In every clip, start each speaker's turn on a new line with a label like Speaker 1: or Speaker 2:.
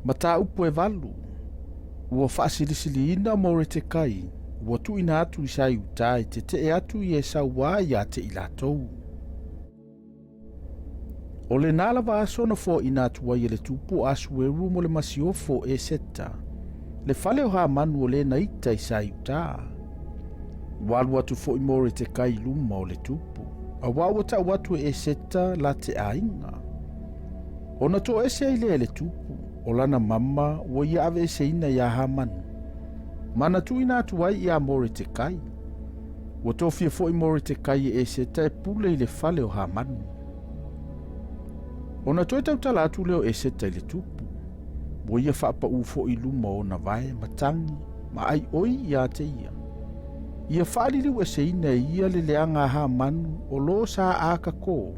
Speaker 1: Mataupu e valu, ua faasilisiliina Moretekai, ua tuuina atu i sa i uta e tetee atu i e sauā ia te i latou. O lena lava aso na foaiina atu ai e le tupu o Asueru mo le masiofo o Eseta, le fale o Hamanu o le na ita i sa i uta. Ua alu atu foi Moretekai i luma o le tupu, auā ua tau atu e Eseta la te aiga. Ona toese ai lea e le tupu, o lana mama ua ia aveeseina iā Hamanu, ma na tuuina atu ai iā Moretekai. Ua tofia foi Moretekai e Eseta e pule i le fale o Hamanu. Ona toe tautala atu lea o Eseta i le tupu, ua ia faapaū foi i luma o ona vae ma tagi ma ai oi iā te ia. Ia faaliliueseina e ia le leaga a Hamanu o lo sa akakō,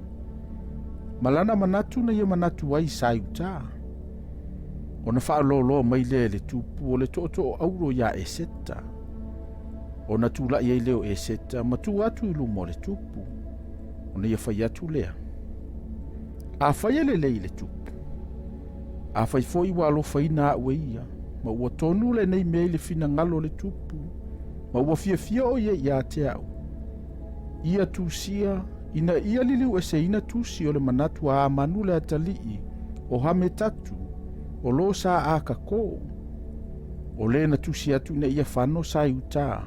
Speaker 1: ma lana manatu na ia manatu ai sa i uta. Ona faaloloa mai lea e le tupu o le tootoo auro iā Eseta. Ona tulai ai lea o Eseta ma tu atu i luma o le tupu, ona ia fai atu lea. Afai e lelei i le tupu, afai foi ua alofaina au e ia, ma ua tonu lenei mea i le finagalo o le tupu, ma ua fiafia o ia ia te au, ia tusia ina ia liliueseina tusi o le manatu a Amanu le atalii o Hametatu, o lo sa akakō, o le na tusi atu ina ia fano sa i uta,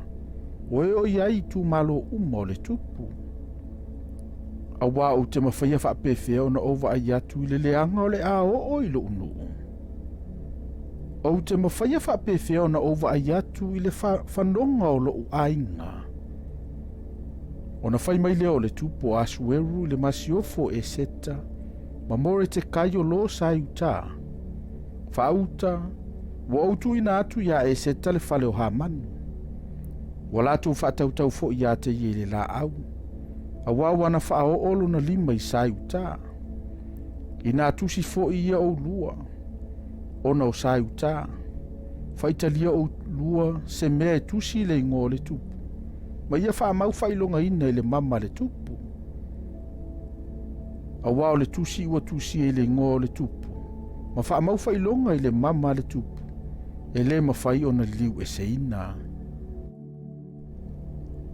Speaker 1: o e o i ai itumalo uma o le tupu. Auā ou te mafaia faapefea ona ou vaai atu i le leaga o le a oo i lou nuu. Ou te mafaia faapefea ona ou vaai atu i le fanoga o lou aiga. Ona fai mai lea o le tupu o Asueru i le masiofo o Eseta ma Moretekai o lo sa i uta. Faauta, ua ou tuuina atu iā Eseta le fale o Hamanu. Ua latou faatautau foi iā te ia i le laau, auā ua na faaoo lona lima i sa i uta. Inā tusi foi ia oulua, ona o sa i uta, faitalia oulua se mea e tusi i le igoa o le tupu, ma ia faamau faailogaina i le mama a le tupu. Auā o le tusi ua tusia i le igoa o le tupu, ma faamau faailoga i le mama a le tupu, e le mafai ona liliueseina.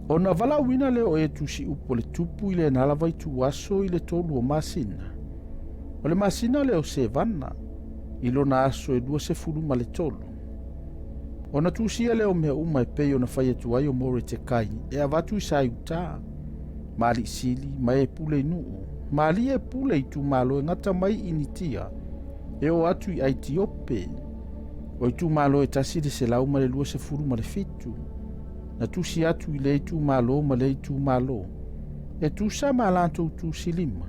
Speaker 1: Ona valaauina lea o e tusi upu o le tupu i lena lava ituaso i le 3 o masina. O le masina lea o Sevana, i lona aso e 23. Ona tusia lea o mea uma e pei ona fai atu ai o Moretekai e avatu i sa i uta, ma alii sili, ma e pule i nuu, ma alii e pule i itumalo e gata mai i Initia, e oo atu i Aitiope, o itumalo e 127, na tusi atu i lea itumalo ma lea itumalo, e tusa ma a latou tusilima,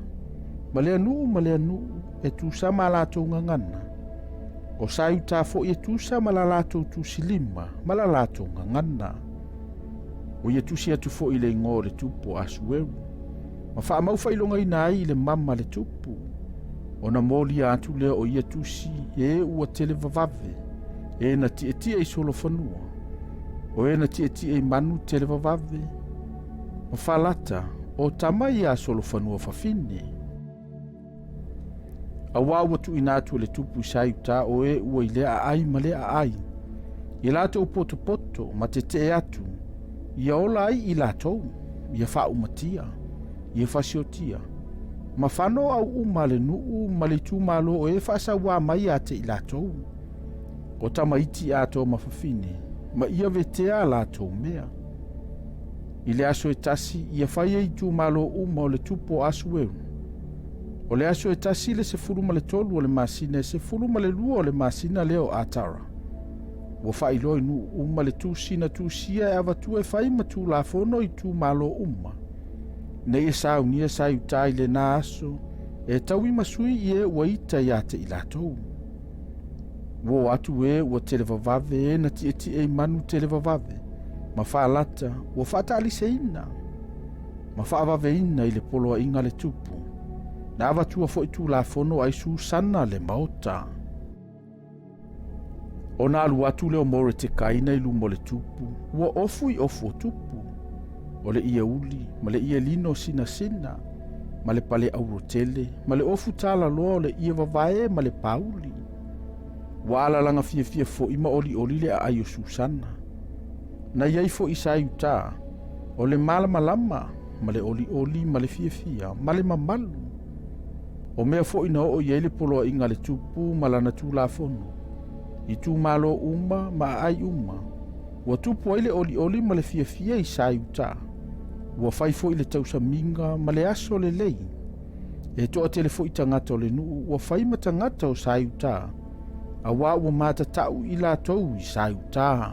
Speaker 1: ma lea nuu ma lea nuu, e tusa ma a latou gagana. O sa i uta foi e tusa ma la latou tusilima ma la latou gagana. O ia tusi atu foi i le igoa o le tupu o Asueru, ma faamau faailogaina ai i le mama le tupu. Ona molia atu lea o ia tusi e ua tele vavave, e na tietie i solofanua, o e na tietie i manu tele vavave, ma falata o tama ia solofanua fafine. Auā ua tuuina atu e le tupu i sa i uta o e ua i lea aai ma lea aai, i latou potopoto ma tetee atu, ia ola ai i latou, ia faaumatia, ia fasiotia, ma fano au uma a le nuu ma le itumalo o e faasauā mai ia te i latou, o tamaiti atoa ma fafine, ma ia vetea a latou mea. I le aso e tasi, ia fai e itumalo uma o le tupu o Asueru. O le aso e 1 le 13 o le masina e 12 o le masina lea o Atara. Ua faailoa i nuu uma le tusi na tusia e avatua e fai ma tulafono i itumalo uma. Ina ia saunia sa i uta i lena aso, e taui ma sui i e ua ita ia te i latou. Ua o atu e ua televavave e na tietie i manu televavave, ma falata ua faataaliseina, ma faavaveina i le poloaiga a le tupu, na avatua foi tulafono ai Susana le maota. Ona alu atu lea o Moretekai na i luma o le tupu, ua ofu i ofu o tupu, o le ie uli ma le ie lino sinasina, ma le pale auro tele, ma le ofu talaloa o le ie vavae ma le pauli. Ua alalaga fiafia foi ma olioli le aai o Susana. Na i ai foi i Saiutā, o le malamalama ma le olioli ma le fiafia ma le mamalu. O mea foi na oo i ai le poloaiga a le Tupu ma lana Tulafono, itumalo uma ma aai uma, ua tupu ai le olioli ma le fiafia i Saiutā. Ua fai foi le tausamiga ma le aso lelei. E toatele foi tagata o le nuu ua fai ma tagata o Saiutā, auā ua matatau i latou i Saiutā.